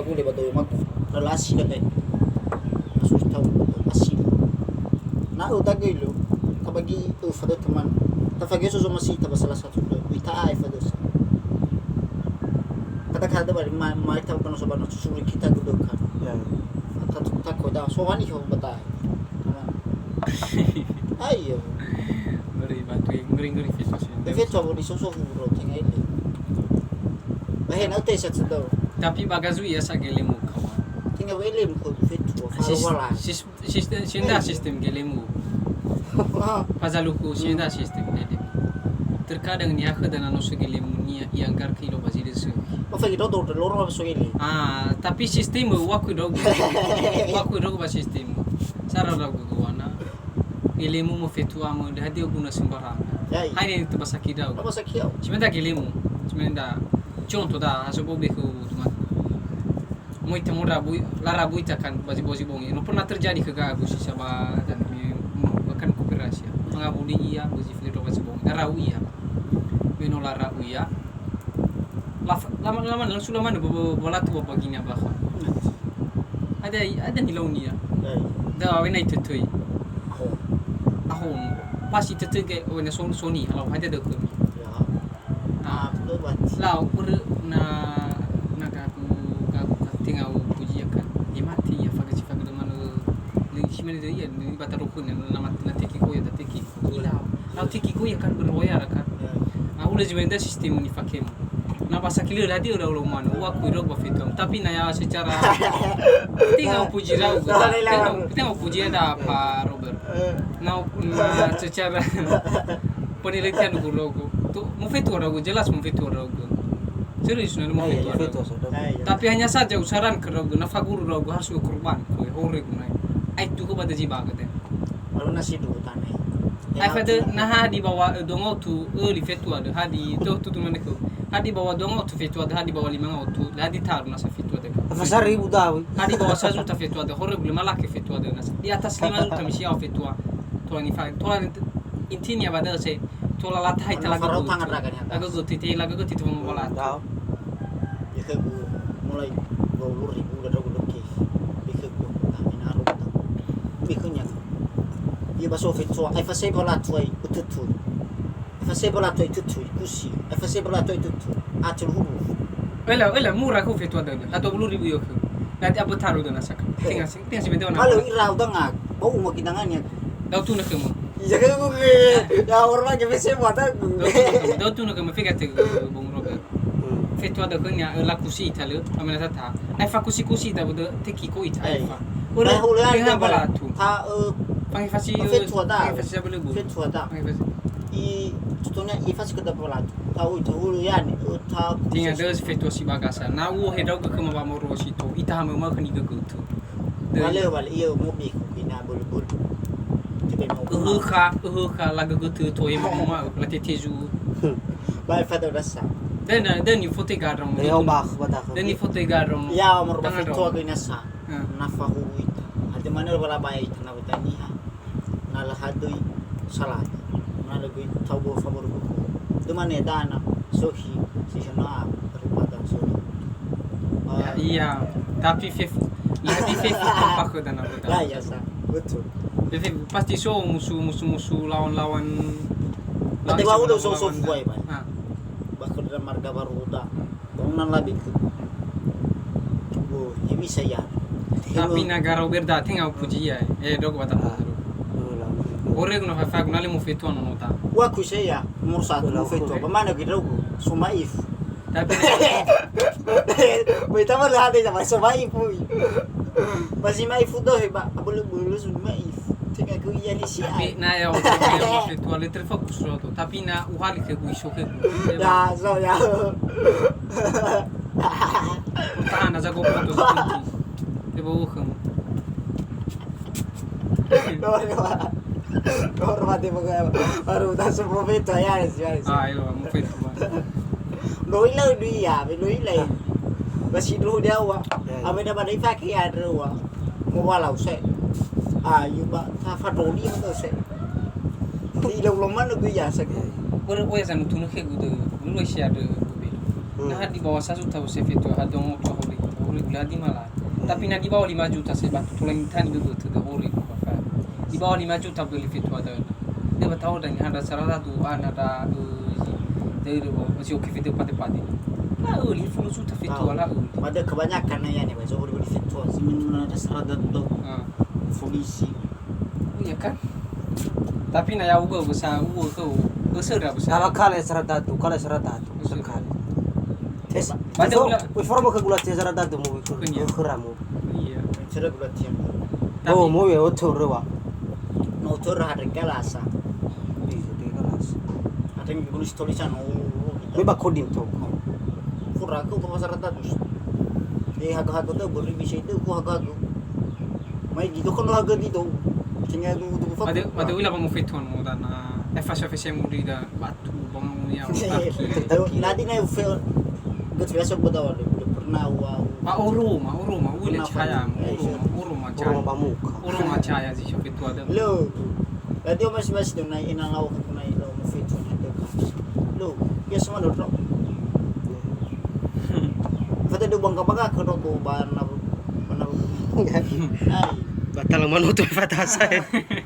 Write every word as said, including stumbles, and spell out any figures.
Ule ba doi magu, lala asi lebe. Asus tau asi. Na eu dagö ilo, tabagi eu fadö teman. Tafage so zomasi taba salah satu dö. Uita ai fadö sa. Kata-kata bali ma, ma ita bano sobano suri kita gudöka. Ya. Kata tak koda so wani ho batai. Ayo. Ngeri batu, ngeri-ngeri fetua sih. Fetua bo di soso huro tenga ini. Bahe na te sa tsedau. Tapi bagazu ya sa gelemu kawan. Tenga wele mu ko fetua. Sis-, falo wala. Sis-, sistem, sinda sistem gelemu. Pazaluku sinda sistem gelemu. Terkadang nia khöda na no so gelemu nia ianggar ke ilo bazide se. Ofe gido do loro so gele. Ah, tapi sistem wa ku do. Wa ku do ba sistem. Sara do wana. Gelemu mo fetua mo, de hadia guna sembarangan. Ya, iya. Hai ne tebasaki dau. Tebasaki dau. Cimenda gelemu. Cimenda contoh da, aso bobe ku teman. Moi temora bui, lara bui takan bazi bozi bongi. No pernah terjadi ke gagu si saba dan mi, bahkan koperasi. Mengabuli ia, bazi fili do bazi bongi. Darau ia. Meno lara ia. Laf-, lama-lama langsung lama ne bo-, bo-, bolatu bo bagina baha. Ada, ada ni launia. Dai. Da awena itu tui. Aho. Aho. Pas itu tui ke, oh, na son-, soni, kalau ada dah kami. Ya. Ah. Ah, betul, Bang. Lau, ure na, na gagu, gagu, gagu tinggal puji ya kan. Dia mati ya, faga si faga teman, eh, ni si mana dia, ni bata rukun, na mati, na teki ko ya, na teki. Ila, au tiki ku ya kan berroya ra kan. Ya. Au le jumenda sistem ni fakem. Na basa kile ladi udah ulo manu, wa ku iro ba fetua. Tapi na ya secara, tinggal puji rau. Nah, tinggal, tinggal puji ada Pak Robert. Eh. Na, na secara penelitian ku rogo. Tu, mu fetua rau, jelas mu fetua rau. Serius, na mu fetua rau. Tapi hanya saja usaran ke rau, na faguru rau, harus korban. Kue hore ku nai. Ai tu ku bata jiba kete. Lalu nasi dulu tanai. Ai fada na hadi bawa, eh, dongotu, eh, li fetua de, hadi, to, tu, tu, mana ku. Hadi bawa dongotu fetua de, hadi bawa lima ngotu, hadi taru nasa fetua de. Apa saribu tahu? Hadi bawa sajuta fetua de, hore bule malake fetua de nasa. Di atas lima juta misi au fetua. Tola ni fa-, tola ni t-, intinya pada se, tola latahi talaga. Farau tangan raga ni atas. Laga goti, te laga goti tu mau bola. Tahu. Ya ke bu mulai dua puluh ribu udah dua puluh ke. Ya ke bu, nah, ini aru. Ya ke nyang. Ia ba so fetua, ai fasai bola tuai, ututu. Ai fasai bola tuai tutui, kusi. Ai fasai bola tuai tutu. Acul hulu. Ela, ela, mura ku fetua dana. Ha dua puluh ribu yo ke. Nanti apa taruh dana saka. Tinggal sih, tinggal sih betul. Kalau ira udah ngak, bau mau kita ngani aku. Dau tu nak kemu. Iya kan aku ke. Ya orang ke bese buat aku. Dau tu nak kemu, dau tu nak kemu, fika te, Bung Robert. Hmm. Fetua da khönia, eh, laku si ita lö, amena tata. Ai fakusi-kusi ita bödö teki ko ita, ai fa. Ora, hulö ita balatu. Ta, eh, fange fasi, eh, fetua da. Fange fasi sabölö bu. Fetua da. Fange fasi. I, contohnya, i fasi ke da balatu. Ta, ui, ta hulö yani, eh, ta. Tinga dös fetua si bagasa. Na uo he daugö ke ma ba moro si to. Ita ha mömö ke ni gögötö. Wale, wale, iya, mobi ku ina bulu-bulu. Tipe mau. Öhökha, öhökha, la gögötö to ema mama, la tetezu. Ba fada rasa. Dan, dan ni foto gadrong. Ya, bah, bah. Dan ni foto gadrong. Ya, umur ba fetua gö nasa. Hmm. Na fahuru ita. Hati mana bala bae ita na utaniha. Na la hadöi salada. Na la göi tau bo fahuru. Demane dana, sohi, si sana, daripada sohi. Ya, iya. Tapi fef-, ya, di fef-, apa ke dana, dana. Ya, ya, sa. Betul. Jadi pasti so musuh, musuh, musuh lawan-lawan. Ada lawan bau udah so, so lawan. Fuai, Pak. Ah. Bahkan dalam marga baru udah. Bangunan labi ke. Oh, ya bisa ya. Tapi na garau berda, tinggal puji ya. Eh, dok bata. Ah. Ore guna fa fa guna le mu fetua no nota. Wa ku se ya, umur satu mu fetua. Ba mana gitu ku? So maif. Tapi wei, tama le hade sama so maif, wei. Masih maif udah, ba, boleh, boleh so maif. Tapi na ya, ya, fetua le terfokus so to. Tapi na uhali ke ku iso ke ku. Ya, so ya. Tahan aja kok foto sekunci. Dia bawa ke. Dor, Pak. Dor, mati, pokoknya, Pak. Baru tak semua fetua, ya, ya, ya. Ah, iya, mau fetua, Pak. Loi lau duia, be loi lai. Basi dulu dia, Pak. Ya, ya. Apa nama dia pakai ya, dulu, Pak. Mau walau saya. Ah, yuk, Pak. Tak fadoli, betul saya. Di lau lomano duia, saya. Ya, ya. Ora, oh, ya, sana tunu ke gudu. Dulu isi ada, gudu. Hmm. Nah, di bawah saya sudah saya fetua, ada mau tua holi. Uli-uli adi malah. Tapi na di bawah lima juta saya bantu tulang tani bebe tu dah ori apa. Di bawah lima juta beli fetua dah. Dia bertahu dan ada salah satu, ah, ada, eh, jadi masih oke fetua pate-pate. Lah, eh, lima puluh juta fetua lah, eh. Pada kebanyakan na yani, Pak, coba beli fetua. Sih, mana ada seratus tu. Ah. Polisi. Iya kan? Tapi na ya'ugö bösa u'ö khöu, bösöra bösa. Kala kale seratus, kale seratus, sekali. Tes, pada ula- wifo-, wifo-, ke gula tia seratus mu, wifo-, iya. Wifo-, ramu. Iya. Cara gula tia. Oh, tapi mu ya, oto rewa. No, oto rewa ada kelas, ah. Iya, ada kelas. Ada yang gula tulisan, oh, oh, gitu. Me ba kodim to. Fura ke, ba seratus. Eh, haga-haga tu, beri bisa itu, ku haga-haga. Mai gitu kan lah gedi tu. Sehingga tu, tu, Mate, mate uila ba mufeton mo dana. Eh, fasa fese mudi da batu, bang ya. Nadi na fe, gets biasa bedawa, pernah wa. Ma oro, ma oro, ma uile caya, ma oro, ma oro, ma caya. Oro ma pamuka. Oro ma caya si fetua da. Lo. Berarti masih-masih tu naik ina lawa ke naik lawa mufeton. Lo, ya semua dodok. Fata do bangga-bangga ke dok ba na, ba na. Ai. Batala manutu fata saya.